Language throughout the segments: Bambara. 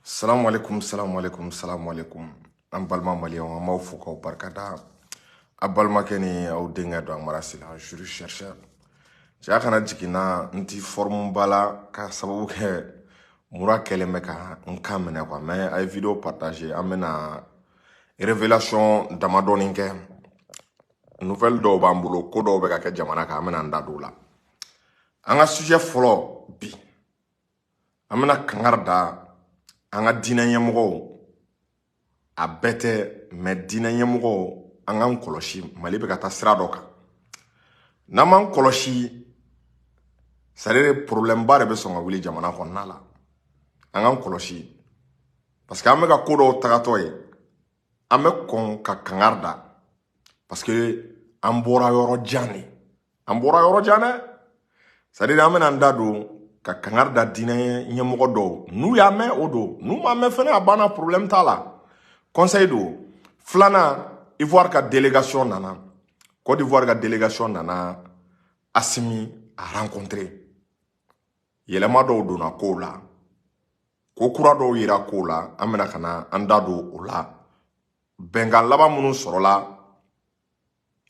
Salamu alaikum, salamu alaikum, salamu alaikum. An balima maliyɛnw, an b'aw fo k'aw barikada. A balimakɛ ni aw denkɛ don Amara Sila, juriste chercheur. Cɛ kana jigin na, n ti forme ba la ka sababu kɛ mura kɛlen bɛ ka n kan minɛ quoi. Mais a ye vidéo partager, an bɛna révélation damadɔni kɛ. Nouvelle dɔw b'an bolo, ko dɔw bɛ ka kɛ jamana kan, an bɛna an da don o la. An ka sujet fɔlɔ bi, an bɛna kangari da an ka diinɛ ɲɛmɔgɔw, a bɛɛ tɛ, mais diinɛ ɲɛmɔgɔw, an k'an kɔlɔsi. Mali bɛ ka taa sira dɔ kan, n'an m'an kɔlɔsi, c'est à dire problème ba de bɛ sɔn ka wuli jamana kɔnɔna la. An k'an kɔlɔsi, parce que an bɛ ka ko dɔw tagatɔ ye, an bɛ kɔn ka kangari da, parce que an bɔra yɔrɔ jan de, an bɔra yɔrɔ jan dɛ. C'est à dire an bɛna an da don ka kangari da diinɛ ɲɛmɔgɔ dɔw, n'u y'a mɛn o don, n'u m'a mɛn fɛnɛ, a banna, problème t'a la, conseil don. Filanan, Ivoire ka délégation nana, Côte d'Ivoire ka délégation nana Assimi a rencontré. Yɛlɛma dɔw donna kow la, ko kura dɔw yira kow la, an bɛna ka na an da don o la. Bɛnkan laban minnu sɔrɔla,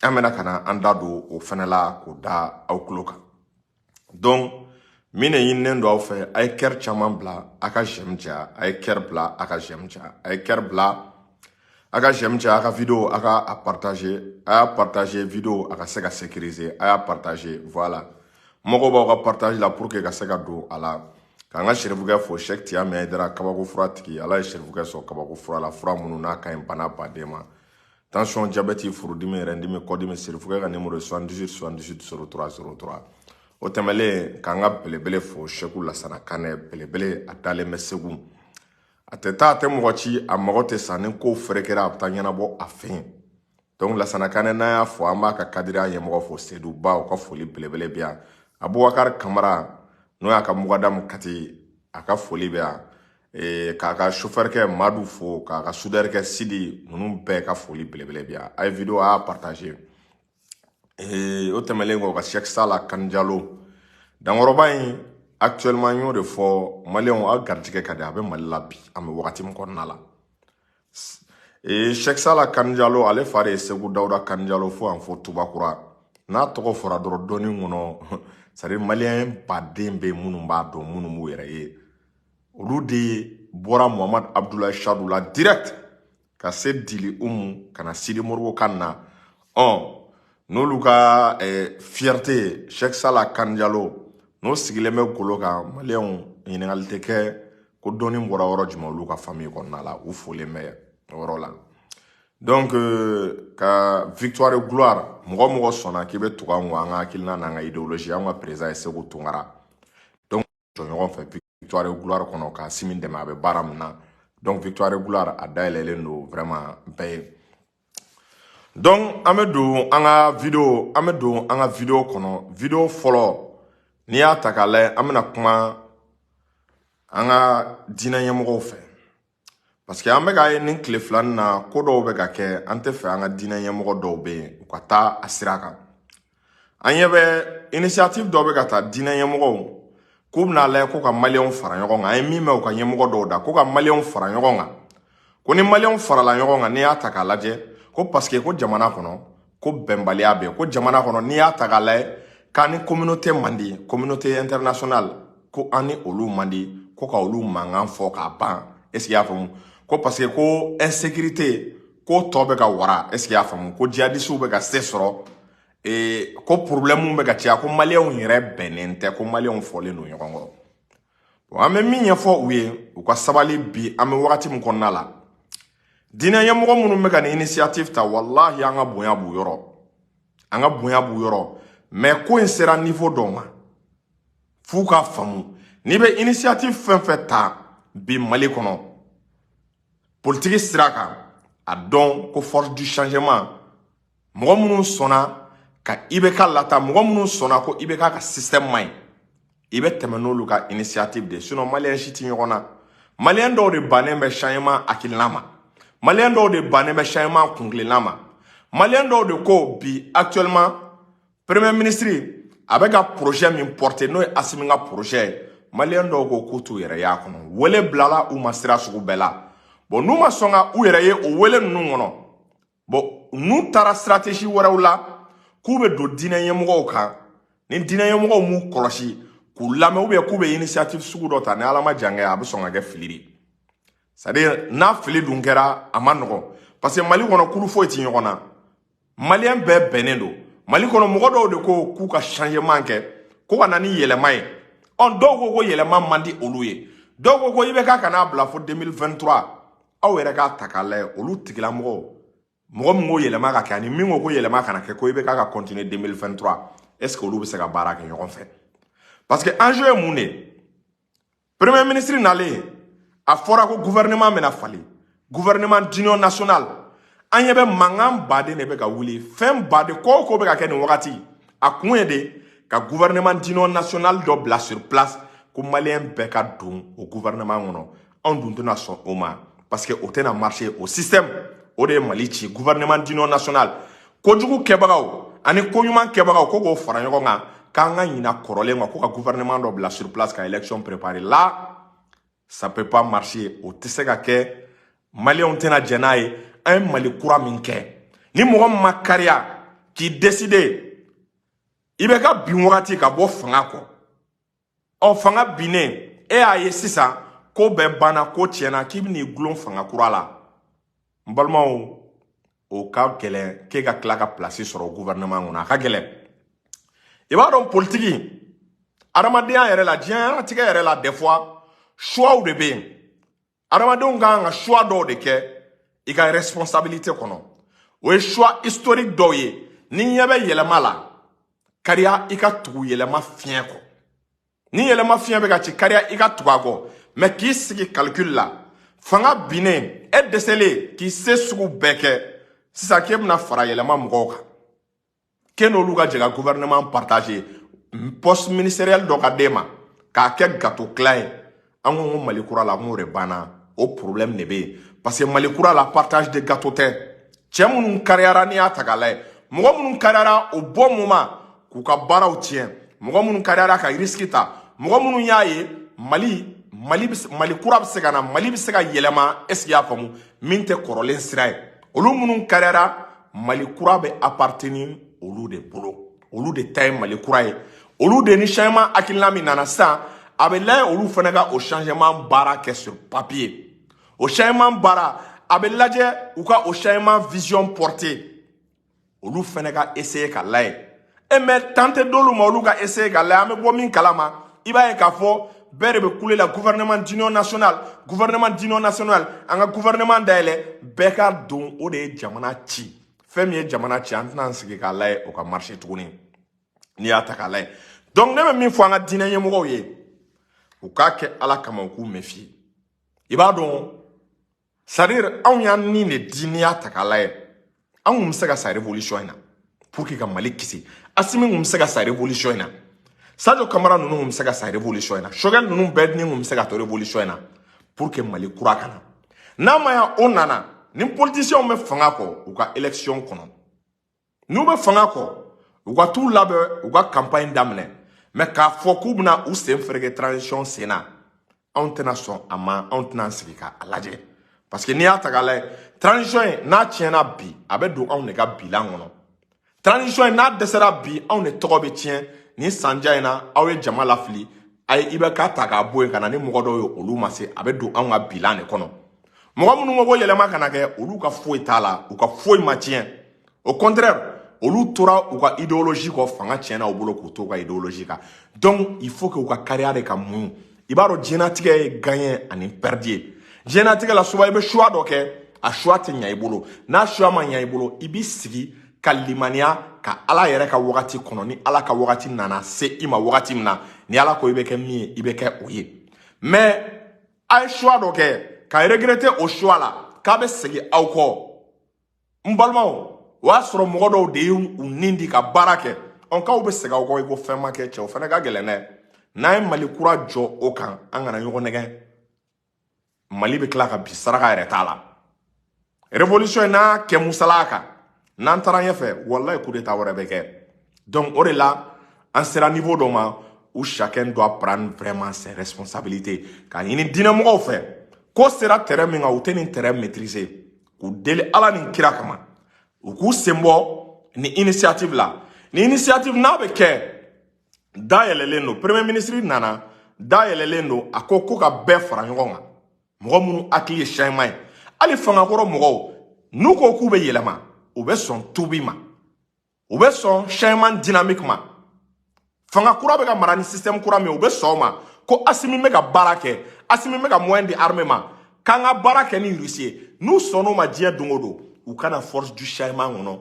an bɛna ka na an da don o fɛnɛ la k'o da aw tulo kan. Donc min de ɲininen don aw fɛ, a ye cœur caman bila, a ka j'aime caya, a ye cœur bila, a ka j'aime caya, a ye cœur bila, a ka j'aime caya, a ka vidéo a ka a partager, a y'a partager vidéo a ka se ka sécuriser, a y'a partager. Voilà, mɔgɔw b'aw ka partage la pour que ka se ka don a la. K'an ka serifukɛ fo, Cheikh Tiyame Haidara, kabako fura tigi. Ala ye serifukɛ sɔn kabako fura la, fura minnu n'a ka ɲi bana baden ma, tension, diabète, furudimi, rɛndimi, kɔdimi. Serifukɛ ka numéro ye 78 78 03 03. O tɛmɛlen, k'an ka belebele fo, Seku Lasana Kanɛ, belebele, a dalen bɛ Segu, a tɛ taa, a tɛ mɔgɔ ci, a mago tɛ sa. Ni ko ferekera, a bɛ taa ɲɛnabɔ a fɛ yen. Donc Lasana Kanɛ, n'an y'a fɔ, an b'a ka kadiriya ɲɛmɔgɔ fo, Sedu Ba, o ka foli belebele bɛ yan. Abubakar Kamara, n'o y'a ka mugadamu Kati, a ka foli bɛ yan. K'a ka chauffeur kɛ Madu fo, k'a ka soudeur kɛ Sidi, ninnu bɛɛ ka foli belebele bɛ yan. A ye vidéo a y'a partager. O tɛmɛnen kɔ, ka Cheikh Sala Kanjalo dankɔrɔba in, actuellement n y'o de fɔ maliyɛnw, aw garijɛgɛ ka di, a bɛ Mali la bi, an bɛ wagati min kɔnɔna la. Cheikh Sala Kanjalo, ale fa de ye Segu Dawuda Kanjalo, fo yan fo Tubakura. N'a tɔgɔ fɔra dɔrɔn dɔnni kɔnɔ, c'est à dire maliyɛn baden bɛ yen minnu b'a dɔn, minnu b'u yɛrɛ ye, olu de bɔra Muhamadu Abudulayi Sadu la direct ka se Dili Umu ka na Sidi Moribo kan na. Ɔn n'olu ka fierté ye Cheikh Sala Kanjalo, n'o sigilen bɛ golo kan, maliyɛnw, ɲininkali tɛ kɛ ko dɔnni bɔra yɔrɔ jumɛn olu ka famille kɔnɔna la, u folen bɛ o yɔrɔ la. Donc ka victoire et gloire, mɔgɔ mɔgɔ sɔnna k'i bɛ tugu an kɔ, an ka hakilina n'an ka idéologie, an ka président ye Segu Tunkara. Donc jɔ ɲɔgɔn fɛ victoire et gloire kɔnɔ ka Assimi dɛmɛ, a bɛ baara min na. Donc victoire et gloire, a dayɛlɛlen don vraiment bɛɛ ye. Donc an bɛ don an ka vidéo, an bɛ don an ka vidéo kɔnɔ. Vidéo fɔlɔ, n'i y'a ta k'a lajɛ, an bɛna kuma an ka diinɛ ɲɛmɔgɔw fɛ, parce que an bɛ k'a ye nin tile filanin na, ko dɔw bɛ ka kɛ, an tɛ fɛ an ka diinɛ ɲɛmɔgɔ dɔw bɛ yen u ka taa a sira kan. An ɲɛ bɛ initiative dɔ bɛ ka taa, diinɛ ɲɛmɔgɔw k'u bɛna lajɛ ko ka maliyɛnw fara ɲɔgɔn kan. An ye min mɛn u ka ɲɛmɔgɔ dɔw da, ko ka maliyɛnw fara ɲɔgɔn kan, ko ni maliyɛnw farala ɲɔgɔn kan, n'i y'a ta k'a lajɛ, ko parce que ko jamana kɔnɔ ko bɛnbaliya bɛ yen, ko jamana kɔnɔ, n'i y'a ta k'a lajɛ, k'an ni communauté man di, communauté internationale, ko an ni olu man di, ko ka olu mankan fɔ k'a ban. Est ce que i y'a faamu? Ko parce que ko insécurité ko tɔ bɛ ka wara. Est ce que i y'a faamu? Ko jihadisiw bɛ ka se sɔrɔ, ko problème bɛ ka caya, ko maliyɛnw yɛrɛ bɛnnen tɛ, ko maliyɛnw fɔlen don ɲɔgɔn kɔ. Bon, an bɛ min ɲɛfɔ u ye, u ka sabali. Bi an bɛ wagati min kɔnɔna la, diinɛ ɲɛmɔgɔ minnu bɛ ka nin initiative ta, walahi, an ka bonya b'u yɔrɔ, an ka bonya b'u yɔrɔ. Mais ko in sera niveau dɔw ma, f'u k'a faamu, n'i bɛ initiative fɛn fɛn ta bi Mali kɔnɔ politiki sira kan, a dɔn ko force du changement, mɔgɔ minnu sɔnna ka IBK lata, mɔgɔ minnu sɔnna ko IBK ka système man ɲi, i bɛ tɛmɛ n'olu ka initiative de. Sinon maliyɛn si tɛ ɲɔgɔn na. Maliyɛn dɔw de bannen bɛ changement hakilina ma, maliyɛn dɔw de bannen bɛ changement kunkilenna ma, maliyɛn dɔw de ko bi actuellement premier ministre a bɛ ka projet min porter, n'o ye Assimi ka projet ye. Maliyɛn dɔw ko k'u t'u yɛrɛ y'a kɔnɔ. Wele bilala u ma sira sugu bɛɛ la. Bon, n'u ma sɔn ka u yɛrɛ ye o wele ninnu kɔnɔ, bon, n'u taara stratégie wɛrɛw la k'u bɛ don diinɛ ɲɛmɔgɔw kan, ni diinɛ ɲɛmɔgɔw m'u kɔlɔsi k'u lamɛn, ou bien k'u bɛ initiative sugu dɔ ta, ni Ala ma jan kɛ, a bɛ sɔn ka kɛ fili de ye. C'est à dire, n'a fili dun kɛra, a ma nɔgɔn, parce que Mali kɔnɔ, kulu foyi ti ɲɔgɔn na. Maliyɛn bɛɛ bɛnnen don. Mali kɔnɔ, mɔgɔ dɔw de ko k'u ka changement kɛ, ko ka na ni yɛlɛma ye. Ɔ, dɔw ko ko yɛlɛma man di olu ye, dɔw ko ko i bɛ k'a kana bila fo 2023. Aw yɛrɛ k'a ta k'a lajɛ, olu tigilamɔgɔw, mɔgɔ min ko yɛlɛma ka kɛ ani min ko ko yɛlɛma kana kɛ, ko i bɛ k'a ka continuer 2023, est ce que olu bɛ se ka baara kɛ ɲɔgɔn fɛ? Parce que enjeu ye mun de ye? Premier ministre nalen, a fɔra ko gouvernement bɛna falen, gouvernement d'union nationale. An ɲɛ bɛ mankan baden de bɛ ka wuli, fɛn baden, ko o ko bɛ ka kɛ nin wagati, a kun ye de ka gouvernement d'union nationale dɔ bila sur place, ko Maliyɛn bɛɛ ka don o gouvernement kɔnɔ. Anw dun tɛna sɔn o ma, parce que o tɛna marcher. O système o de ye Mali ci. Gouvernement d'union nationale, kojugu kɛbagaw ani koɲuman kɛbagaw, ko k'o fara ɲɔgɔn kan, k'an ka ɲina kɔrɔlen kan, ko ka gouvernement dɔ bila sur place, ka élection préparer là, ça peut pas marcher. O tɛ se ka kɛ, Maliyɛnw tɛna jɛn n'a ye. An ye Mali kura min kɛ, ni mɔgɔ min ma kariya k'i décider, i bɛ ka bin wagati ka bɔ fanga kɔ. Ɔ, fanga binnen, e y'a ye sisan ko bɛɛ banna, ko tiɲɛna, k'i bɛn'i gulon fanga kura la, n balimaw, o ka gɛlɛn k'e ka tila ka place sɔrɔ gouvernement kɔnɔ. A ka gɛlɛn. I b'a dɔn, politiki, adamadenya yɛrɛ la, diɲɛlatigɛ yɛrɛ la, des fois choix de bɛ yen. Adamadenw kan ka choix dɔw de kɛ i ka responsabilité kɔnɔ. O ye choix historique dɔw ye. Ni ɲɛ bɛ yɛlɛma la, kariya i ka tugu yɛlɛma fiɲɛ kɔ. Ni yɛlɛma fiɲɛ bɛ ka ci, kariya i ka tugu a kɔ. Mais k'i sigi calcul la, fanga binnen, e dɛsɛlen k'i se sugu bɛɛ kɛ, sisan k'e bɛna fara yɛlɛma mɔgɔw kan, k'e n'olu ka jɛ ka gouvernement partager, poste ministériel dɔ ka d'e ma k'a kɛ gâteau tila ye. An ko Mali kura la, n k'o de banna. O problème de bɛ yen, parce que Mali kura la, partage de gâteau tɛ. Cɛ minnu kariyara, n'i y'a ta k'a lajɛ, mɔgɔ minnu kariyara au bon moment k'u ka baaraw tiɲɛ, mɔgɔ minnu kariyara ka risque ta, mɔgɔ minnu y'a ye Mali kura bɛ se ka na, Mali bɛ se ka yɛlɛma, est ce que i y'a faamu, min tɛ kɔrɔlen sira ye, olu minnu kariyara, Mali kura bɛ appartenir olu de bolo. Olu de ta ye Mali kura ye. Olu de ni changement hakilina min nana sisan, a bɛ lajɛ, olu fana ka o changement baara kɛ sur papier. O changement baara, a bɛ lajɛ, u ka o changement vision porter, olu fana ka essayer ka lajɛ. E, mais temps tɛ d'olu ma olu ka essayer ka lajɛ. An bɛ bɔ min kalama, i b'a ye k'a fɔ bɛɛ de bɛ kule la: gouvernement d'union nationale, gouvernement d'union nationale, an ka gouvernement dayɛlɛ, bɛɛ ka don. O de ye jamana ci. Fɛn min ye jamana ci, an tɛna an sigi k'a lajɛ o ka marcher tuguni, n'i y'a ta k'a lajɛ. Donc ne bɛ min fɔ an ka diinɛ ɲɛmɔgɔw ye, u k'a kɛ Ala kama, u k'u méfier. I b'a dɔn, c'est à dire, anw y'an ni de di. N'i y'a ta k'a lajɛ, an kun bɛ se ka sa révolution in na pour que ka Mali kisi. Asimi kun bɛ se ka sa révolution in na, Sadio Kamara ninnu kun bɛ se ka sa révolution in na, Choguel ninnu bɛɛ ni kun bɛ se ka to révolution in na pour que Mali kura ka na. N'a ma ya o nana, ni politiciens bɛ fanga kɔ, u ka élection kɔnɔ, n'u bɛ fanga kɔ, u ka t'u labɛn, u ka campagne daminɛ. Mais k'a fɔ k'u bɛna u sen fereke transition sen na, anw tɛna sɔn a ma. Anw tɛna an sigi k'a lajɛ, parce que n'i y'a ta k'a lajɛ, transition in n'a tiɲɛna bi, a bɛ don anw de ka bilan kɔnɔ. Transition in n'a dɛsɛra bi, anw de tɔgɔ bɛ tiɲɛ. Nin sanja in na, aw ye jama lafili, a ye i bɛ k'a ta k'a bɔ yen ka na ni mɔgɔ dɔw ye, olu ma se, a bɛ don anw ka bilan de kɔnɔ. Mɔgɔ minnu ko ko yɛlɛma kana kɛ, olu ka foyi t'a la, u ka foyi ma tiɲɛ. Au contraire, olu tora u ka idéologie kɔ. Fanga tiɲɛna u bolo k'u to u ka idéologie kan. Donc il faut que u ka kariya de ka muɲu. I b'a dɔn, diɲɛlatigɛ ye gagner ani perdre ye. Diɲɛlatigɛ la, souvent i bɛ choix dɔ kɛ, a choix tɛ ɲɛ i bolo. N'a choix ma ɲɛ i bolo, i b'i sigi ka limaniya ka Ala yɛrɛ ka wagati kɔnɔ. Ni Ala ka wagati nana se i ma wagati min na, ni Ala ko i bɛ kɛ min ye, i bɛ kɛ o ye. Mais a ye choix dɔ kɛ ka regretter o choix la, k'a bɛ segin aw kɔ, n balimaw, o y'a sɔrɔ mɔgɔ dɔw de ye u nin di ka baara kɛ. Ɔ, k'aw bɛ segin aw kɔ i ko fɛn ma kɛ, cɛ, o fana ka gɛlɛn dɛ. N'an ye Mali kura jɔ o kan, an kana ɲɔgɔn nɛgɛn. Mali bɛ tila ka bi, saraka yɛrɛ t'a la. Révolution in n'a kɛ musala kan, n'an taara ɲɛfɛ, walayi, coup d'état wɛrɛ bɛ kɛ. Donc o de la, an sera niveau dɔ ma. où chacun doit prendre vraiment ses responsabilités. K'a ɲini diinɛmɔgɔw fɛ, ko sera terrain min kan, u tɛ nin terrain maîtriser, k'u deli Ala ni kira kama, u k'u sen bɔ ni initiative la. Ni initiative n'a bɛ kɛ, da yɛlɛlen don. Premier ministre nana, da yɛlɛlen don. A ko ko ka bɛɛ fara ɲɔgɔn kan, mɔgɔ minnu hakili ye changement ye, hali fangakɔrɔ mɔgɔw, n'u ko k'u bɛ yɛlɛma, u bɛ sɔn tubi ma, u bɛ sɔn changement dynamique ma. Fanga kura bɛ ka mara ni système kura min ye, u bɛ sɔn o ma. Ko Asimi bɛ ka baara kɛ, Asimi bɛ ka moyen di armée ma, k'an ka baara kɛ ni Russie ye, n'u sɔnn'o ma diɲɛ don o don, u kana force du changement kɔnɔ.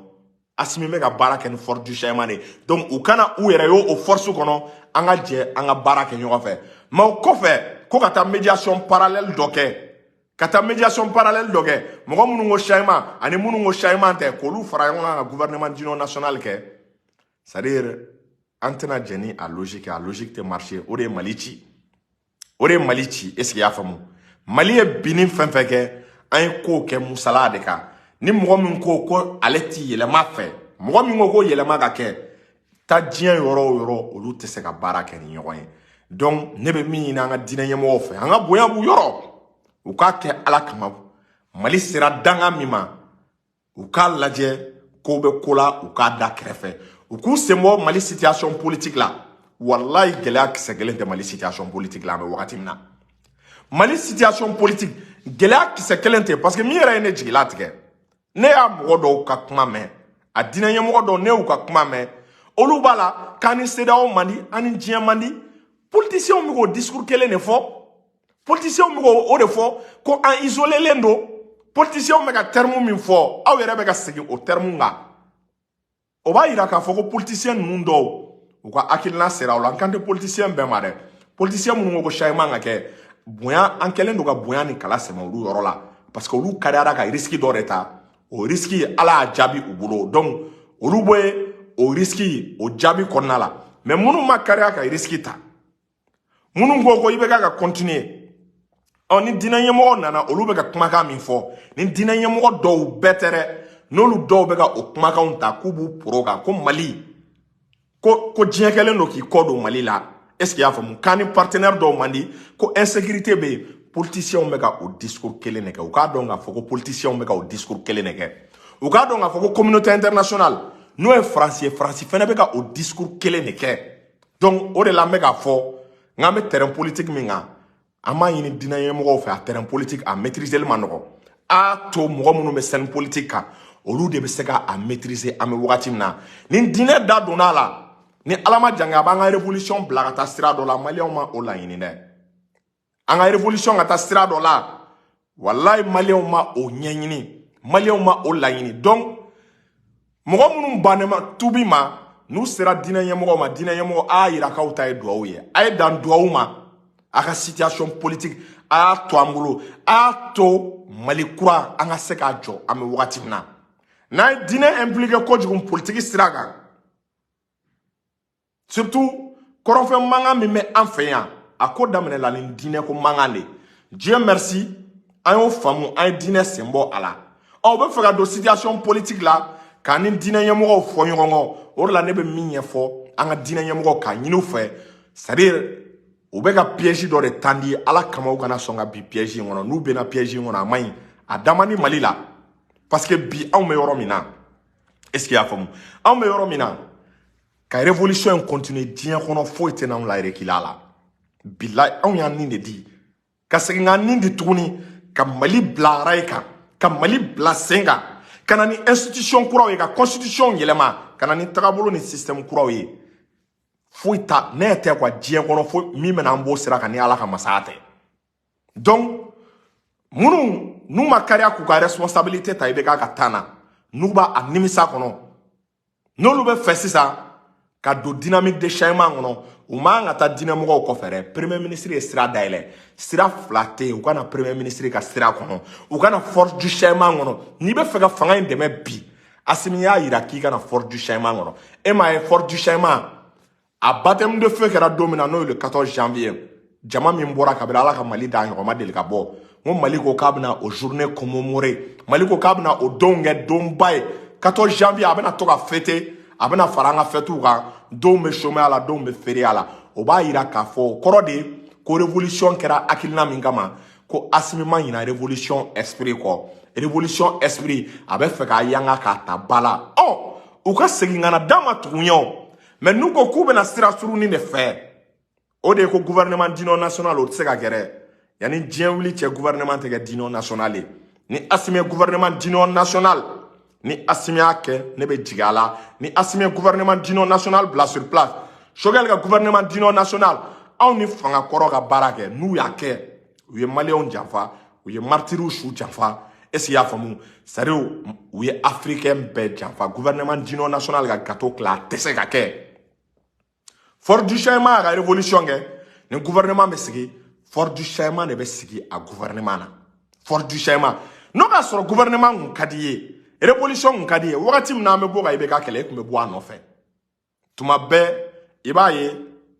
Asimi bɛ ka baara kɛ ni force du changement de ye, donc u kana u yɛrɛ ye o force kɔnɔ. An ka jɛ, an ka baara kɛ ɲɔgɔn fɛ. Mais o kɔfɛ, ko ka taa médiation parallèle dɔ kɛ, ka taa médiation parallèle dɔ kɛ, mɔgɔ minnu ko changement ani minnu ko changement tɛ, k'olu fara ɲɔgɔn kan ka gouvernement d'union nationale kɛ, c'est à dire an tɛna jɛ ni a logique ye. A logique tɛ marcher. O de ye Mali ci, o de ye Mali ci. Est ce que i y'a faamu? Mali ye binni fɛn fɛn kɛ, an ye kow kɛ musala de kan. Ni mɔgɔ min ko ko ale ti yɛlɛma fɛ, mɔgɔ min ko ko yɛlɛma ka kɛ, taa diɲɛ yɔrɔ o yɔrɔ, olu tɛ se ka baara kɛ ni ɲɔgɔn ye. Donc ne bɛ min ɲini an ka diinɛ ɲɛmɔgɔw fɛ, an ka bonya b'u yɔrɔ, u k'a kɛ Ala kama. Mali sera danga min ma, u k'a lajɛ ko bɛ ko la, u k'a da kɛrɛfɛ, u k'u sen bɔ Mali situation politique la. Walayi, gɛlɛya kisɛ kelen tɛ Mali situation politique la. An bɛ wagati min na, Mali situation politique, gɛlɛya kisɛ kelen tɛ, parce que min yɛrɛ ye ne jigila tigɛ, ne y'a mɔgɔ dɔw ka kuma mɛn, a diinɛ ɲɛmɔgɔ dɔw, ne y'u ka kuma mɛn, olu b'a la k'an ni CEDEAO man di, an ni diɲɛ man di. Politiciens bɛ k'o discours kelen de fɔ, politiciens bɛ k'o de fɔ ko an isolélen don. Politiciens bɛ ka terme min fɔ, aw yɛrɛ bɛ ka segin o terme kan. O b'a yira k'a fɔ ko politicien ninnu dɔw, u ka hakilina sera o la. N kan tɛ politicien bɛɛ ma dɛ. Politicien minnu ko ko changement ka kɛ, bonya, an kɛlen don ka bonya ni kala sɛmɛ olu yɔrɔ la, parce que olu kariyara ka risque dɔ de ta. O risque, Ala y'a jaabi u bolo, donc olu bɛ o risque o jaabi kɔnɔna la. Mais minnu ma kariya ka risque ta, minnu ko ko i bɛ ka continuer, ɔ ni diinɛ ɲɛmɔgɔ nana, olu bɛ ka kumakan min fɔ, ni diinɛ ɲɛmɔgɔ dɔw bɛɛ tɛ dɛ, n'olu dɔw bɛ ka o kumakanw ta k'u b'u poro kan ko Mali ko diɲɛ kɛlen don k'i kɔ don Mali la, est ce que i y'a faamu, k'an ni partenaire dɔw man di, ko insécurité bɛ yen, politiciens bɛ ka o discours kelen de kɛ. U k'a dɔn k'a fɔ ko politiciens bɛ ka o discours kelen de kɛ. U k'a dɔn k'a fɔ ko communauté internationale, n'o ye Faransi ye, Faransi fɛnɛ bɛ ka o discours kelen de kɛ. Donc o de la n bɛ k'a fɔ n k'an bɛ terrain politique min kan, an b'a ɲini diinɛ ɲɛmɔgɔw fɛ, a terrain politique a maîtriser ma nɔgɔ. A to mɔgɔ minnu bɛ scène politique kan, olu de bɛ se ka a maîtriser. An bɛ wagati min na, ni diinɛ da donna a la, ni Ala ma jan kɛ, a b'an ka révolution bila ka taa sira dɔ la. Maliyɛnw ma o laɲini dɛ, an ka révolution ka taa sira dɔ la. Walayi, maliyɛnw ma o ɲɛɲini, maliyɛnw ma o laɲini. Donc mɔgɔ minnu bannen ma tubi ma, n'u sera diinɛ ɲɛmɔgɔ ma, diinɛ ɲɛmɔgɔ a y'a yira k'aw ta ye duwawu ye, a ye dan duwawu ma. A ka situation politique, a y'a to an bolo, a y'a to Mali kura an ka se k'a jɔ. An bɛ wagati min na, n'an ye diinɛ impliqué kojugu politique sira kan, surtout kɔrɔnfɛn mankan min bɛ an fɛ yan, a ko daminɛla ni diinɛ ko mankan de. Dieu merci, an y'o faamu, an ye diinɛ sen bɔ a la. Ɔ u bɛ fɛ ka don situation politique la k'an ni diinɛ ɲɛmɔgɔw fɔ ɲɔgɔn kɔ. O de la ne bɛ min ɲɛfɔ an ka diinɛ ɲɛmɔgɔw, k'a ɲini u fɛ, c'est à dire u bɛ ka piège dɔ de tandi. Ala kama, u kana sɔn ka bin piège in kɔnɔ. N'u binna piège in kɔnɔ, a man ɲi, a da man di Mali la, parce que bi anw bɛ yɔrɔ min na, est ce que i y'a faamu, anw bɛ yɔrɔ min na, ka révolution in continuer diɲɛ kɔnɔ, foyi tɛ n'anw la reculer a la. Bilayi, anw y'an nin de di, ka segin k'an nin di tuguni, ka Mali bila rail kan, ka Mali bila sen kan, ka na ni institution kuraw ye, ka constitution yɛlɛma, ka na ni tagabolo ni système kuraw ye. Foyi ta ne tɛ quoi diɲɛ kɔnɔ, fo min bɛna an b'o sira kan ni Ala ka masaya tɛ. Donc minnu n'u ma kariya k'u ka responsabilité ta, i bɛ k'a ka tan na, n'u b'a a nimisa kɔnɔ, n'olu bɛ fɛ sisan ka don dynamique de changement kɔnɔ, u man ka taa diinɛmɔgɔw kɔfɛ dɛ. Premier ministre ye sira dayɛlɛ, sira fila tɛ yen. U ka na premier ministre ka sira kɔnɔ, u ka na force du changement kɔnɔ. N'i bɛ fɛ ka fanga in dɛmɛ bi, Asimi y'a yira k'i ka na force du changement kɔnɔ. E m'a ye, force du changement a baptême de feu kɛra don min na, n'o ye le 14 janvier, jama min bɔra kabini Ala ka Mali da, ɲɔgɔn ma deli ka bɔ. N ko Mali ko k'a bɛna o journée commémorer, Mali ko k'a bɛna o donw kɛ donba ye. 14 janvier, a bɛna to ka fêter, a bɛna fara an ka fêtew kan. Dɔw bɛ chômer la, dɔw bɛ férié la. O b'a yira k'a fɔ, o kɔrɔ de ko révolution kɛra hakilina min kama, ko Asimi ma ɲina révolution esprit kɔ. Révolution esprit, a bɛ fɛ k'a yanga k'a ta ba la. Ɔ, u ka segin ka na d'a ma tugun ye o. Mais n'u ko k'u bɛna sira surunin de fɛ, o de ye ko gouvernement d'union nationale, o tɛ se ka kɛ dɛ. Yanni diɲɛ wuli cɛ, gouvernement tɛ kɛ d'union nationale ye. Ni Asimi ye gouvernement d'union nationale, ni Asimi y'a kɛ, ne bɛ jigin a la. Ni Asimi ye gouvernement d'union nationale bila sur place, Choguel ka gouvernement d'union nationale, anw ni fanga kɔrɔ ka baara kɛ, n'u y'a kɛ, u ye Maliyɛnw janfa, u ye martiriw su janfa. Est ce que i y'a faamu? C'est à dire, u ye Africain bɛɛ janfa. Gouvernement d'union nationale ka gâteau tila, a tɛ se ka kɛ. Force du changement y'a ka révolution kɛ. Ni gouvernement bɛ sigi, force du changement de bɛ sigi a gouvernement na. Force du changement, n'o k'a sɔrɔ gouvernement kun ka di ye, révolution kun ka di ye, wagati min na an bɛ bɔ ka IBK kɛlɛ, e tun bɛ bɔ a nɔfɛ tuma bɛɛ. I b'a ye,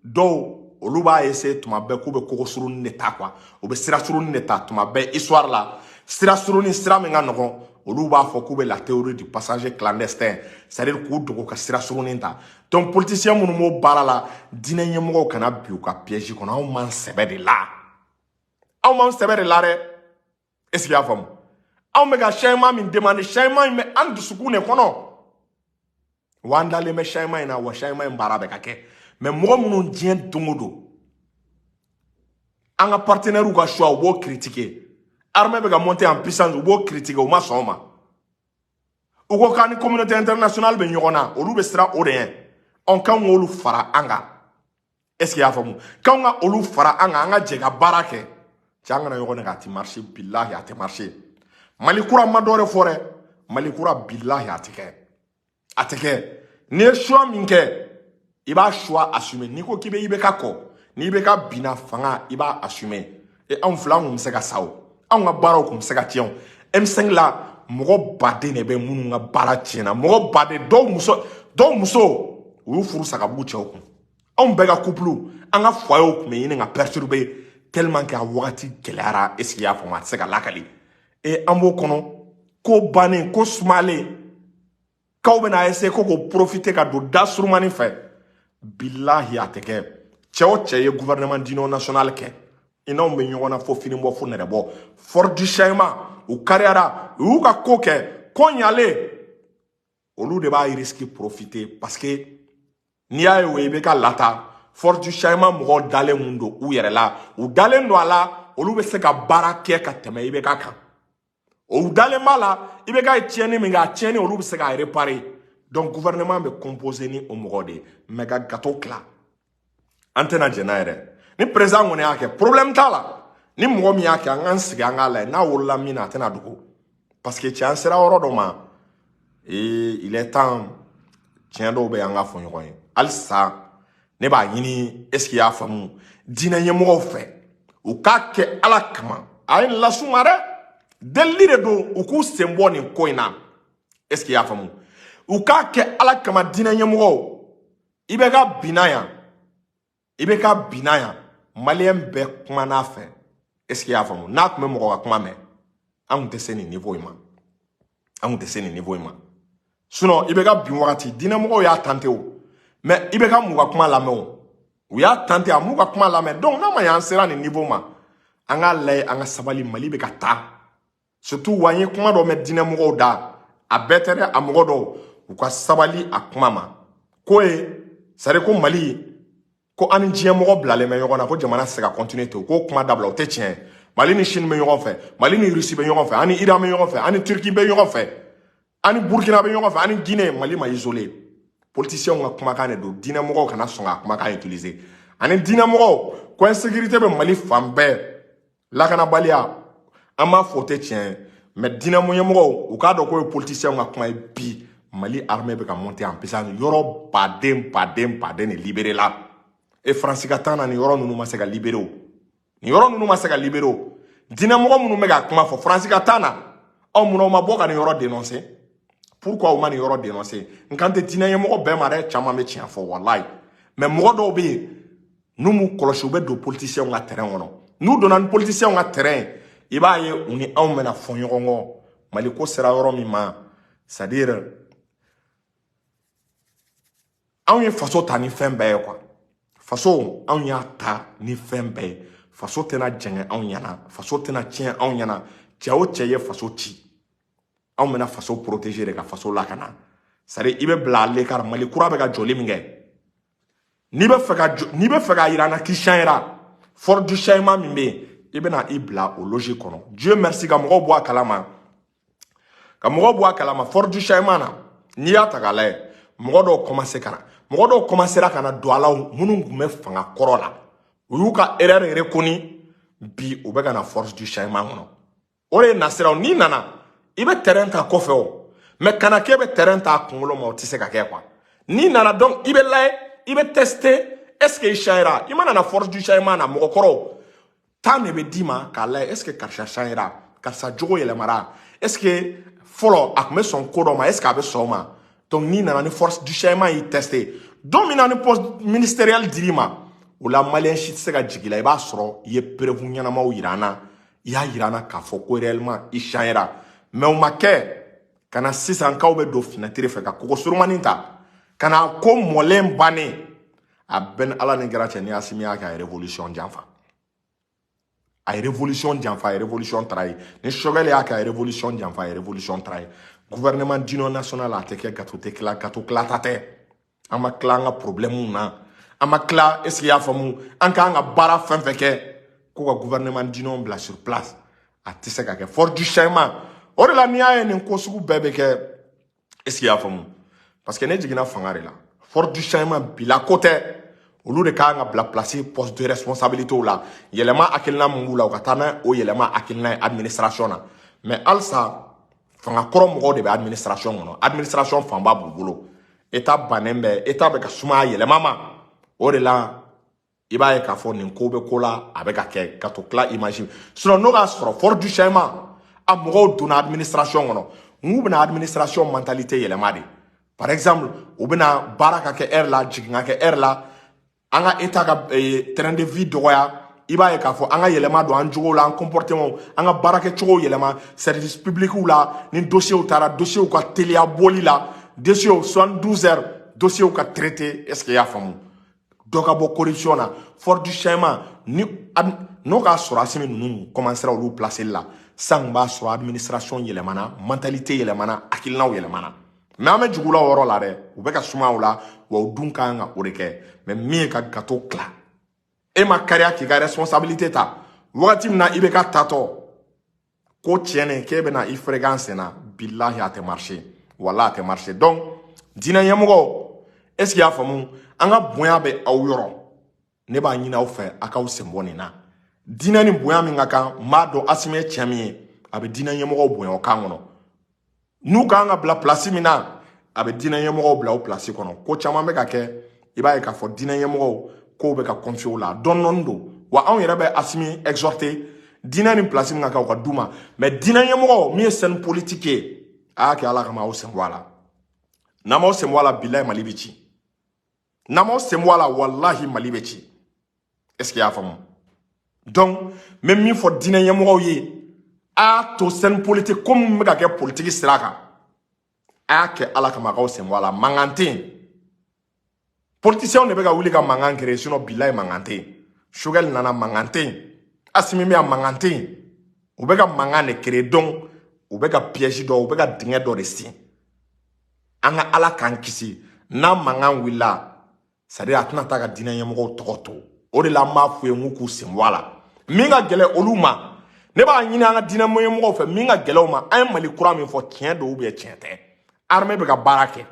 dɔw olu b'a essayer tuma bɛɛ k'u bɛ kogo surunin de ta quoi, u bɛ sira surunin de ta tuma bɛɛ histoire la. Sira surunin, sira min ka nɔgɔn, olu b'a fɔ k'u bɛ la théorie du passager clandestin, c'est à dire k'u dogo ka sira surunin ta. Donc politicien minnu b'o baara la, diinɛ ɲɛmɔgɔw kana bin u ka piège kɔnɔ. Anw m'an sɛbɛ de la, anw m'an sɛbɛ de la dɛ. Est ce que i y'a faamu? Anw bɛ ka changement min demander, changement in bɛ an dusukun de kɔnɔ wa. An dalen bɛ changement in na wa, changement in baara bɛ ka kɛ. Mais mɔgɔ minnu, diɲɛ don o don, an ka partenaires ka choix, u b'o critiquer. Armée bɛ ka monter en puissance, u b'o critiquer, u ma sɔn o ma. U ko k'an ni communauté internationale bɛ ɲɔgɔn na, olu bɛ siran o de ɲɛ. Ɔn, k'anw k'olu fara an kan. Est ce que i y'a faamu? K'anw ka olu fara an kan, an ka jɛ ka baara kɛ. Cɛ, an kana ɲɔgɔn nɛgɛ, a tɛ marcher. Bilahi, a tɛ marcher. Mali kura ma dɔ wɛrɛ fɔ dɛ. Mali kura, bilahi, a tɛ kɛ, a tɛ kɛ. N'i ye choix min kɛ, i b'a choix assumer. N'i ko k'i bɛ IBK kɔ, n'i bɛ ka binna fanga, i b'a assumer. E, anw filɛ, anw kun bɛ se ka sa o, anw ka baaraw kun bɛ se ka tiɲɛ o. M5 la, mɔgɔ baden de bɛ minnu ka baara tiɲɛna, mɔgɔ baden. Dɔw muso, dɔw muso, u y'u furu sa ka b'u cɛw kun. Anw bɛɛ ka couple, an ka foyer kun bɛ ɲini ka perturber, tellement que a wagati gɛlɛyara. Est ce que i y'a faamu? A tɛ se ka lakali. E, an b'o kɔnɔ, ko bannen, ko sumalen, k'aw bɛna essayer ko k'o profiter ka don da surumani fɛ. Bilahi, a tɛ kɛ. Cɛ o cɛ ye gouvernement d'union nationale kɛ, i n'anw bɛ ɲɔgɔn na fo fini bɔ, fo nɛrɛ bɔ. Force du changement, u kariyara, u y'u ka ko kɛ, ko ɲalen, olu de b'a risque profiter, parce que n'i y'a ye, o i bɛ ka lata. Force du changement mɔgɔw dalen mun don u yɛrɛ la, u dalen don a la, olu bɛ se ka baara kɛ ka tɛmɛ IBK kan. O dalen b'a la, IBK ye tiɲɛni min kɛ, a tiɲɛni, olu bɛ se k'a réparer. Donc gouvernement bɛ composer ni o mɔgɔ de ye. Mais ka gâteau tila, an tɛna jɛn n'a ye dɛ. Ni président kɔni y'a kɛ, problème t'a la. Ni mɔgɔ min y'a kɛ, an k'an sigi, an k'a lajɛ n'a wolola min na, a tɛna dogo, parce que cɛ, an sera yɔrɔ dɔ ma et il est temps, tiɲɛ dɔw bɛ yen, an k'a fɔ ɲɔgɔn ye. Halisa ne b'a ɲini, est ce que i y'a faamu, diinɛ ɲɛmɔgɔw fɛ, u k'a kɛ Ala kama. A ye nin las'u ma dɛ, delili de don, u k'u sen bɔ nin ko in na. Est ce que i y'a faamu? U k'a kɛ Ala kama, diinɛ ɲɛmɔgɔw. I bɛ ka binna yan, i bɛ ka binna yan, Maliyɛn bɛɛ kuma n'a fɛ. Est ce que i y'a faamu? N'a tun bɛ mɔgɔ ka kuma mɛn, an tun tɛ se nin niveau in ma, an tun tɛ se nin niveau in ma. Sinon i bɛ ka bin wagati, diinɛmɔgɔw y'a tenter o, mais i bɛ ka m'u ka kuma lamɛn o, u y'a tenter, a m'u ka kuma lamɛn. Donc n'a ma ɲɛ an sera nin niveau ma, an k'a lajɛ, an ka sabali. Mali bɛ ka taa. Surtout wa, n ye kuma dɔ mɛn diinɛmɔgɔw da, a bɛɛ tɛ dɛ, a mɔgɔ dɔw, u ka sabali a kuma ma. Ko ye, c'est à dire ko Mali, ko an ni diɲɛ mɔgɔ bilalen bɛ ɲɔgɔn na, ko jamana tɛ se ka continuer ten. U k'o kuma dabila, o tɛ tiɲɛ ye. Mali ni Chine bɛ ɲɔgɔn fɛ, Mali ni Russie bɛ ɲɔgɔn fɛ, an ni Iran bɛ ɲɔgɔn fɛ, an ni Turquie bɛ ɲɔgɔn fɛ, an ni Burkina bɛ ɲɔgɔn fɛ, an ni Guinée. Mali ma isolé. Politiciens ka kumakan de don, diinɛmɔgɔw kana sɔn ka kumakan utiliser. Ani diinɛmɔgɔw ko insécurité bɛ Mali fan bɛɛ, lakanabaliya, an b'a fɔ o tɛ tiɲɛ ye. Mais diinɛ ɲɛmɔgɔw, u k'a dɔn k'o ye politiciens ka kuma ye. Bi, Mali armée bɛ ka monter en puissance, yɔrɔ baden baden baden de libéré la. E, Faransi ka temps na, nin yɔrɔ ninnu ma se ka libéré o, nin yɔrɔ ninnu ma se ka libéré o. Diinɛmɔgɔ minnu bɛ ka kuma fɔ Faransi ka temps na, aw munna u ma bɔ ka nin yɔrɔ dénoncer? Pourquoi u ma nin yɔrɔ dénoncer? N kan tɛ diinɛ ɲɛmɔgɔ bɛɛ ma dɛ, caman bɛ tiɲɛ fɔ walayi. Mais mɔgɔ dɔw bɛ yen, n'u m'u kɔlɔsi, u bɛ don politiciens ka terrain kɔnɔ. N'u donna ni politiciens ka terrain, i b'a ye u ni anw bɛna fɔ ɲɔgɔn kɔ. Mali ko sera yɔrɔ min ma, c'est à dire anw ye faso ta ni fɛn bɛɛ ye quoi. Faso, anw y'a ta ni fɛn bɛɛ ye. Faso tɛna jɛngɛ anw ɲɛna, faso tɛna tiɲɛ anw ɲɛna. Cɛ o cɛ ye faso ci, anw bɛna faso protéger de, ka faso lakana. C'est à dire, i bɛ bila à l'écart. Mali kura bɛ ka jɔli min kɛ, n'i bɛ fɛ k'a yira an na k'i changera, force du changement min bɛ yen, i bɛna i bila o logique kɔnɔ. Dieu merci, ka mɔgɔw bɔ a kalama, ka mɔgɔw bɔ a kalama. Force du changement na, n'i y'a ta k'a lajɛ, mɔgɔ dɔw commencera ka na don a la, minnu tun bɛ fanga kɔrɔ la, u y'u ka erreur reconnu. Bi, u bɛ ka na force du changement kɔnɔ. O de ye nasiraw. N'i nana, i bɛ terrain ta kɔfɛ o, mais kana k'e bɛ terrain ta a kunkolo ma, o tɛ se ka kɛ quoi. N'i nana donc, i bɛ lajɛ, i bɛ tester, est ce que i changera. I mana na force du changement na, mɔgɔkɔrɔw temps de bɛ d'i ma k'a lajɛ, est ce que karisa changera, karisa jogo yɛlɛmara, est ce que fɔlɔ a tun bɛ sɔn ko dɔ ma, est ce que a bɛ sɔn o ma. Donc n'i nana, ni force du changement y'i tester don min na, ni poste ministériel dir'i ma, o la malien si tɛ se ka jigin la. I b'a sɔrɔ i ye preuve ɲɛnamaw yira an na, i y'a yira an na k'a fɔ ko réellement i changera. Mais o ma kɛ ka na sisan k'aw bɛ don fenêtre fɛ ka kogo surumani ta ka na ko mɔlen bannen. A bɛɛ ni Ala ni kɛra cɛ, ni Asimi y'a kɛ, a ye révolution janfa, a ye révolution janfa, a ye révolution trahi. Ni Choguel y'a kɛ, a ye révolution janfa, a ye révolution trahi. Gouvernement d'union nationale, a tɛ kɛ gâteau tɛ tila, gâteau tilata tɛ. An ma tila an ka problème na, an ma tila. Est ce que i y'a faamu? An k'an ka baara fɛn fɛn kɛ ko ka gouvernement d'union bila sur place, a tɛ se ka kɛ. Force du changement, o de la n'i y'a ye nin ko sugu bɛɛ bɛ kɛ. Est ce que i y'a faamu? Parce que ne jiginna fanga de la. Force du changement bila ko tɛ, olu de kan ka bila place poste de responsabilité la. Yɛlɛma hakilina mun b'u la, u ka taa n'a o yɛlɛma hakilina ye administration na. Mais halisa fanga kɔrɔ mɔgɔw de bɛ administration kɔnɔ, administration fanba b'u bolo. État bannen bɛ, état bɛ ka sumaya yɛlɛma ma. O de la i b'a ye k'a fɔ nin ko bɛ ko la, a bɛ ka kɛ ka to tila image. Sinon n'o k'a sɔrɔ force du changement a mɔgɔw donna administration kɔnɔ, n'u bɛna administration mentalité yɛlɛma de, par exemple u bɛna baara ka kɛ heure la, jigin ka kɛ heure la, an ka état ka train de vie dɔgɔya. I b'a ye k'a fɔ an ka yɛlɛma don an jogo la, an comportement, an ka baarakɛcogo yɛlɛma service public la. Ni dossier taara, dossier ka teliya bɔli la, dossier 72 heures, dossier ka traité. Est ce que i y'a faamu? Dɔ ka bɔ corruption na. Force du changement ni n'o k'a sɔrɔ Asimi ninnu commencera olu placer la san, b'a sɔrɔ administration yɛlɛmana, mentalité yɛlɛmana, hakilinaw yɛlɛmana. Mais an bɛ jugu la o yɔrɔ la dɛ, u bɛ ka suma o la wa, u dun kan ka o de kɛ. Mais min ye ka gâteau tila, e ma kariya k'i ka responsabilité ta wagati min na, i bɛ ka tatɔ ko tiɲɛnen k'e bɛna i fereke an sen na, bilahi a tɛ marcher, wala a tɛ marcher. Donc diinɛ ɲɛmɔgɔ, est ce que i y'a faamu? An ka bonya bɛ aw yɔrɔ, ne b'a ɲini aw fɛ, a k'aw sen bɔ nin na. Diinɛ ni bonya min ka kan, n b'a dɔn Asimi ye cɛ min ye, a bɛ diinɛ ɲɛmɔgɔw bonya o kan kɔnɔ. N'u kan ka bila place min na, a bɛ diinɛ ɲɛmɔgɔw bila o place kɔnɔ. Ko caman bɛ ka kɛ, i b'a ye k'a fɔ diinɛ ɲɛmɔgɔw kow bɛ ka confier u la dɔɔni dɔɔni don wa. Anw yɛrɛ bɛ Asimi exhorter, diinɛ ni place min ka kan, u ka d'u ma. Mais diinɛ ɲɛmɔgɔ min ye scène politique ye, a y'a kɛ Ala kama, aw sen bɔ a la. N'an m'aw sen bɔ a la, bilayi Mali bɛ ci. N'an m'aw sen bɔ a la, walahi Mali bɛ ci. Est ce que i y'a faamu? Donc n bɛ min fɔ diinɛ ɲɛmɔgɔw ye, a y'a to scène politique ko min bɛ ka kɛ politique sira kan, a y'a kɛ Ala kama, a k'aw sen bɔ a la. Mankan tɛ yen, politiciens de bɛ ka wuli ka mankan créer, sinon bilayi mankan tɛ yen. Choguel nana, mankan tɛ yen. Asimi bɛ yan, mankan tɛ yen. U bɛ ka mankan de créer. Donc u bɛ ka piège dɔ, u bɛ ka dingɛ dɔ de sen. An ka Ala k'an kisi n'a mankan wulila, c'est à dire a tɛna taa ka diinɛ ɲɛmɔgɔw tɔgɔ to. O de la an b'a f'u ye n k'u sen bɔ a la. Min ka gɛlɛn olu ma, ne b'a ɲini an ka diinɛ ɲɛmɔgɔw fɛ, min ka gɛlɛn u ma, an ye Mali kura min fɔ, tiɲɛ don ou bien tiɲɛ tɛ? Armée bɛ ka baara kɛ,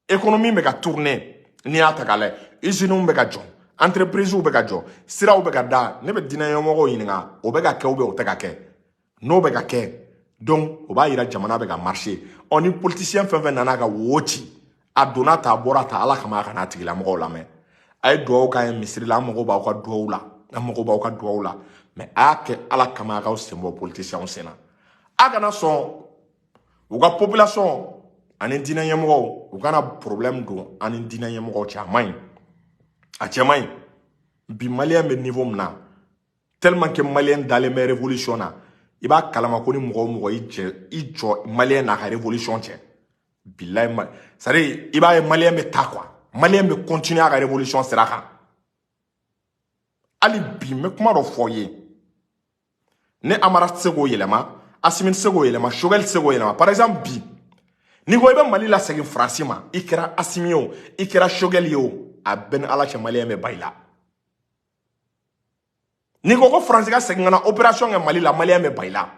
économie bɛ ka tourner. N'i y'a ta k'a lajɛ, usines bɛ ka jɔ, entreprises bɛ ka jɔ, siraw bɛ ka da. Ne bɛ diinɛ ɲɛmɔgɔw ɲininka, o bɛ ka kɛ ou bien o tɛ ka kɛ? N'o bɛ ka kɛ, donc o b'a yira jamana bɛ ka marcher. Ɔ ni politicien fɛn fɛn nana ka wo ci, a donna ta, a bɔra ta, Ala kama, a kana a tigilamɔgɔw lamɛn. A ye dugawu k'an ye misiri la, an mago b'aw ka dugawu la, an mago b'aw ka dugawu la. Mais a y'a kɛ Ala kama, a k'aw sen bɔ politiciens sen na. A kana sɔn u ka population ani diinɛ ɲɛmɔgɔw, u kana problème don ani diinɛ ɲɛmɔgɔw cɛ. A man ɲi, a cɛ man ɲi. Bi malien bɛ niveau min na, tellement que malien dalen bɛ révolution na, i b'a kalama ko ni mɔgɔ o mɔgɔ i jɛ i jɔ malien n'a ka révolution cɛ, bilayi ma, c'est à dire i b'a ye malien bɛ taa quoi, malien bɛ continuer a ka révolution sira kan. Hali bi n bɛ kuma dɔ fɔ ye, ne Amara tɛ se k'o yɛlɛma, Asimi tɛ se k'o yɛlɛma, Choguel tɛ se k'o yɛlɛma. Par exemple, bi n'i ko i bɛ Mali lasegin Faransi ma, i kɛra Asimi ye o, i kɛra Choguel ye o, a bɛɛ ni Ala cɛ, maliyɛn bɛ ba i la. N'i ko ko Faransi ka segin ka na opération kɛ Mali la, maliyɛn bɛ ba i la.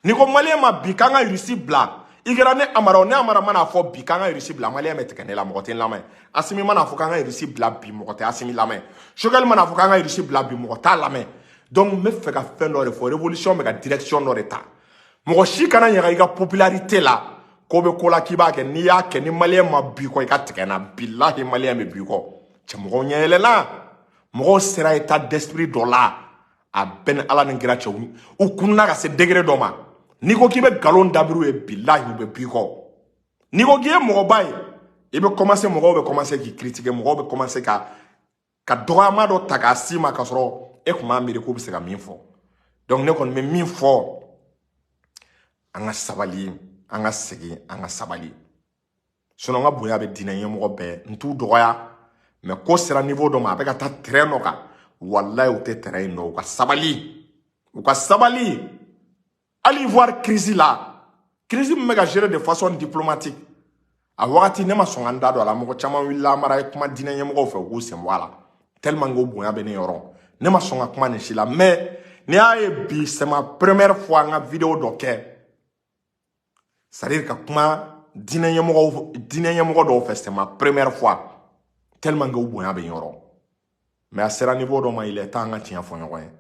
N'i ko maliyɛn ma bi k'an ka Irisi bila, i kɛra ne Amara o, ne Amara mana fɔ bi k'an ka Irisi bila, maliyɛn bɛ tigɛ ne la, mɔgɔ tɛ n lamɛn. Asimi mana fɔ k'an ka Irisi bila bi, mɔgɔ tɛ Asimi lamɛn. Choguel mana fɔ k'an ka Irisi bila bi, mɔgɔ t'a lamɛn. Donc n bɛ fɛ ka fɛn dɔ de fɔ: révolution bɛ ka direction dɔ de ta. Mɔgɔ si kana ɲaga i ka popularité la ko bɛ ko la k'i b'a kɛ. N'i y'a kɛ ni maliyɛn ma b'i kɔ, i ka tigɛ n na. Bilahi, maliyɛn bɛ b'i kɔ. Cɛ, mɔgɔw ɲɛ yɛlɛla, mɔgɔw sera état d'esprit dɔ la, a bɛɛ ni Ala ni kira cɛ, u kunna ka se degré dɔ ma. N'i ko k'i bɛ nkalon dabiriw ye, bilahi, u bɛ b'i kɔ. N'i ko k'i ye mɔgɔba ye, i bɛ commencer, mɔgɔw bɛ commencer k'i critiquer, mɔgɔw bɛ commencer ka dɔgɔyama dɔ ta k'a s'i ma, k'a sɔrɔ e tun b'a miiri k'u bɛ se ka min fɔ. Donc ne kɔni bɛ min fɔ, an ka sabali, an ka segin, an ka sabali. Sinon n ka bonya bɛ diinɛ ɲɛmɔgɔ bɛɛ, n t'u dɔgɔya, mais ko sera niveau dɔ ma, a bɛ ka taa terrain dɔ kan, walayi, u tɛ terrain in dɔn. U ka sabali, u ka sabali. Hali Ivoire crise la, crise min bɛ ka gérer de façon diplomatique, a wagati ne ma sɔn ka n da don a la. Mɔgɔ caman wulila, Amara ye kuma diinɛ ɲɛmɔgɔw fɛ, u k'u sen bɔ a la, tellement que o bonya bɛ ne yɔrɔ, ne ma sɔn ka kuma nin si la. Mais n'i y'a ye bi, c'est ma première fois n ka vidéo dɔ kɛ, c'est à dire ka kuma diinɛ ɲɛmɔgɔ dɔw fɛ, c'est ma première fois, tellement que u bonya bɛ n yɔrɔ. Mais a sera niveau dɔ ma, il est temps an ka tiɲɛ fɔ ɲɔgɔn ye.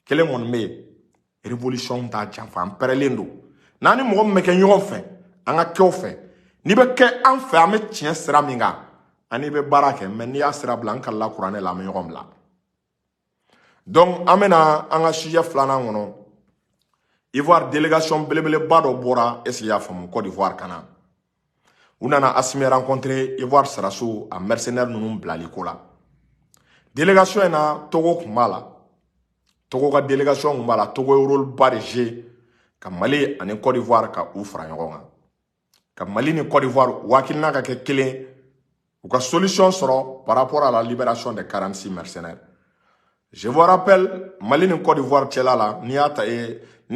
Kelen kɔni bɛ yen, révolution t'a janfa, an pɛrɛlen don. N'an ni mɔgɔ min bɛ kɛ ɲɔgɔn fɛ, an ka kɛ o fɛ. N'i bɛ kɛ an fɛ, an bɛ tiɲɛ sira min kan, ani bɛ baara kɛ. Mais n'i y'a sira bila, an kalila kuranɛ la, an bɛ ɲɔgɔn bila. Donc an bɛna an ka sujet filanan kɔnɔ. Ivoire délégation belebeleba dɔ bɔra, est ce que i y'a faamu, Côte d'Ivoire ka na. U nana Asimi rencontrer, Ivoire saraso a mercenaire ninnu bilali ko la. Délégation in na, Togo kun b'a la, Togo ka délégation kun b'a la. Togo ye rôle ba de jouer ka Mali ani Côte d'Ivoire ka u fara ɲɔgɔn kan, ka Mali ni Côte d'Ivoire u hakilina ka kɛ kelen, u ka solution sɔrɔ par rapport à la libération des 46 mercenaires. Je vous rappelle, Mali ni Côte d'Ivoire cɛla la, n'i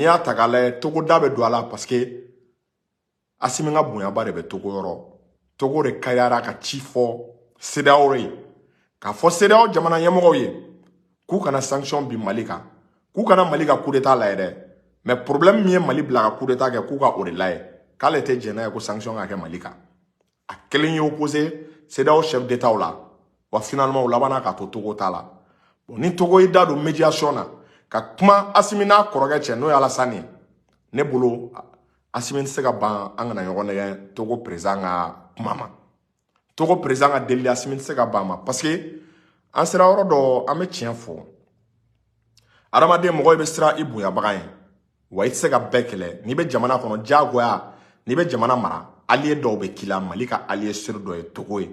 y'a ta k'a lajɛ, Togo da bɛ don a la, parce que Asimi ka bonyaba de bɛ Togo yɔrɔ. Togo de kayara ka ci fɔ CEDEAO ye, k'a fɔ CEDEAO jamana ɲɛmɔgɔw ye k'u kana sanction bin Mali kan, k'u kana Mali ka coup d'état lajɛ dɛ, mais problème min ye Mali bila ka coup d'état kɛ, k'u ka o de lajɛ, k'ale tɛ jɛn n'a ye ko sanction ka kɛ Mali kan. A kelen ye opposé CEDEAO chef d'état la wa. Finalement, u labanna k'a to Togo ta la. Bon, ni Togo y'i da don médiation na ka kuma Asimi n'a kɔrɔkɛ cɛ, n'o ye Alasani ye, ne bolo Asimi tɛ se ka ban an kana ɲɔgɔn nɛgɛ Togo président ka kuma ma. Togo président ka delili, Asimi tɛ se ka ban ma, parce que an sera yɔrɔ dɔ, an bɛ tiɲɛ fɔ. Adamaden, mɔgɔ i bɛ siran i bonyabaga ye wa, i tɛ se ka bɛɛ kɛlɛ. N'i bɛ jamana kɔnɔ, diyagoya n'i bɛ jamana mara, allié dɔw bɛ k'i la. Mali ka allié sûr dɔ ye Togo ye.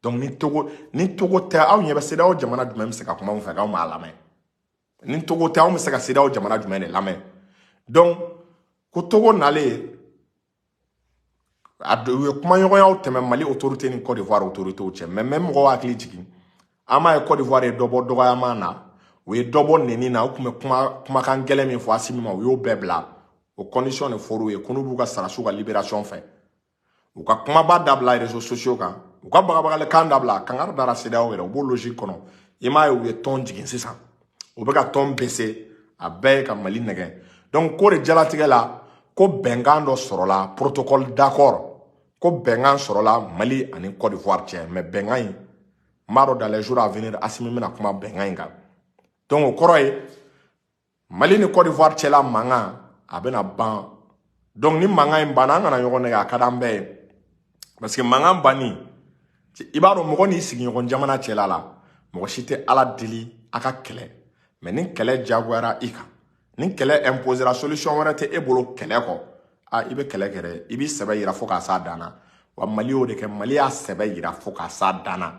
Donc ni Togo tɛ, aw ɲɛ bɛ CEDEAO jamana jumɛn bɛ se ka kuma anw fɛ k'anw b'a lamɛn? Ni Togo tɛ, anw bɛ se ka CEDEAO jamana jumɛn de lamɛn? Donc ko Togo nalen, u ye kumaɲɔgɔnyaw tɛmɛ Mali autorité ni Côte d'Ivoire autorité cɛ. Mais même mɔgɔw hakili jigin, an b'a ye Côte d'Ivoire ye dɔ bɔ dɔgɔyama na, u ye dɔ bɔ neni na. U tun bɛ kuma kumakan gɛlɛn min fɔ Asimi ma, u y'o bɛɛ bila. O condition de fɔr'u ye ko n'u b'u ka sarasiw ka libération fɛ, u ka kumaba dabila réseaux sociaux kan, u ka bagabagalikan dabila. Kangari dara CEDEAO yɛrɛ, u b'o logique kɔnɔ. I m'a ye, u ye tɔn jigin sisan, u bɛ ka tɔn baisser, a bɛɛ ye ka Mali nɛgɛ. Donc ko de jalatigɛ la, ko bɛnkan dɔ sɔrɔla, protocole d'accord, ko bɛnkan sɔrɔla Mali ani Côte d'Ivoire cɛ. Mais bɛnkan in, n b'a dɔn dans les jours à venir, Asimi bɛna kuma bɛnkan in kan. Donc o kɔrɔ ye Mali ni Côte d'Ivoire cɛla mankan a bɛna ban. Donc ni mankan in banna, an kana ɲɔgɔn nɛgɛ, a ka d'an bɛɛ ye, parce que mankan banni, i b'a dɔn, mɔgɔ n'i sigiɲɔgɔn jamana cɛla la, mɔgɔ si tɛ Ala deli a ka kɛlɛ. Mais ni kɛlɛ diyagoyara i kan, ni kɛlɛ imposera, solution wɛrɛ tɛ e bolo kɛlɛ kɔ, a i bɛ kɛlɛ kɛ dɛ, i b'i sɛbɛ yira fo k'a s'a dan na. Wa Mali y'o de kɛ, Mali y'a sɛbɛ yira fo k'a s'a dan na.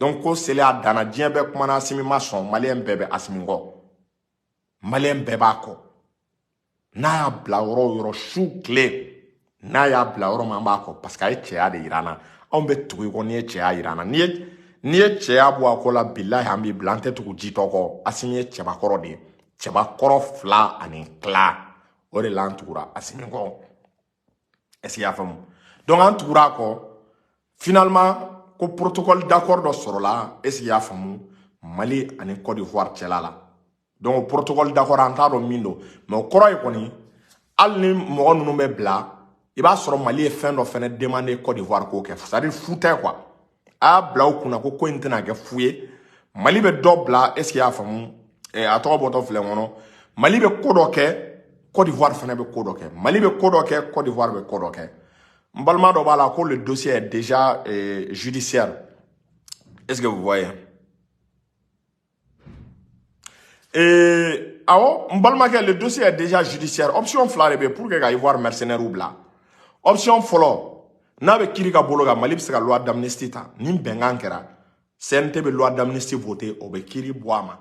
Donc ko selen a dan na, diɲɛ bɛɛ kumana, Asimi ma sɔn. Maliyɛn bɛɛ bɛ Asimi kɔ, maliyɛn bɛɛ b'a kɔ. N'a y'a bila yɔrɔ o yɔrɔ, su tile, n'a y'a bila yɔrɔ min, an b'a kɔ, parce que a ye cɛya de yira an na. Anw bɛ tugu i kɔ n'i ye cɛya yira an na. N'i ye N'i ye cɛya bɔ a ko la, bilahi, an b'i bila. An tɛ tugu jitɔ kɔ. Asimi ye cɛbakɔrɔ de ye, cɛbakɔrɔ fila ani tila. O de la an tugura Asimi kɔ. Est ce que i y'a faamu? Donc an tugura a kɔ. Finalement, ko protocole d'accord dɔ sɔrɔla, est ce que i y'a faamu, Mali ani Côte d'Ivoire cɛla la. Donc o protocole d'accord, an t'a dɔn min don, mais o kɔrɔ ye kɔni, hali ni mɔgɔ ninnu bɛ bila, i b'a sɔrɔ Mali ye fɛn dɔ fɛnɛ demander Côte d'Ivoire k'o kɛ, c'est à dire fu tɛ quoi. A y'a bila u kunna ko ko in tɛna kɛ fu ye. Mali bɛ dɔ bila, est ce que i y'a faamu, a tɔgɔ bɔtɔ filɛ n kɔnɔ. Mali bɛ ko dɔ kɛ, Côte d'Ivoire fana bɛ ko dɔ kɛ. Mali bɛ ko dɔ kɛ, Côte d'Ivoire bɛ ko dɔ kɛ. N balima dɔ b'a la ko le dossier est déjà judiciaire. Est ce que vous voyez? Awɔ, n balimakɛ, le dossier est déjà judiciaire. Option fila de bɛ pour que ka Ivoire mercenaire bila. Option fɔlɔ, n'a bɛ kiiri ka bolo kan, Mali bɛ se ka loi d'amnistie ta. Ni bɛnkan kɛra, CNT bɛ loi d'amnistie voter, o bɛ kiiri bɔ a ma.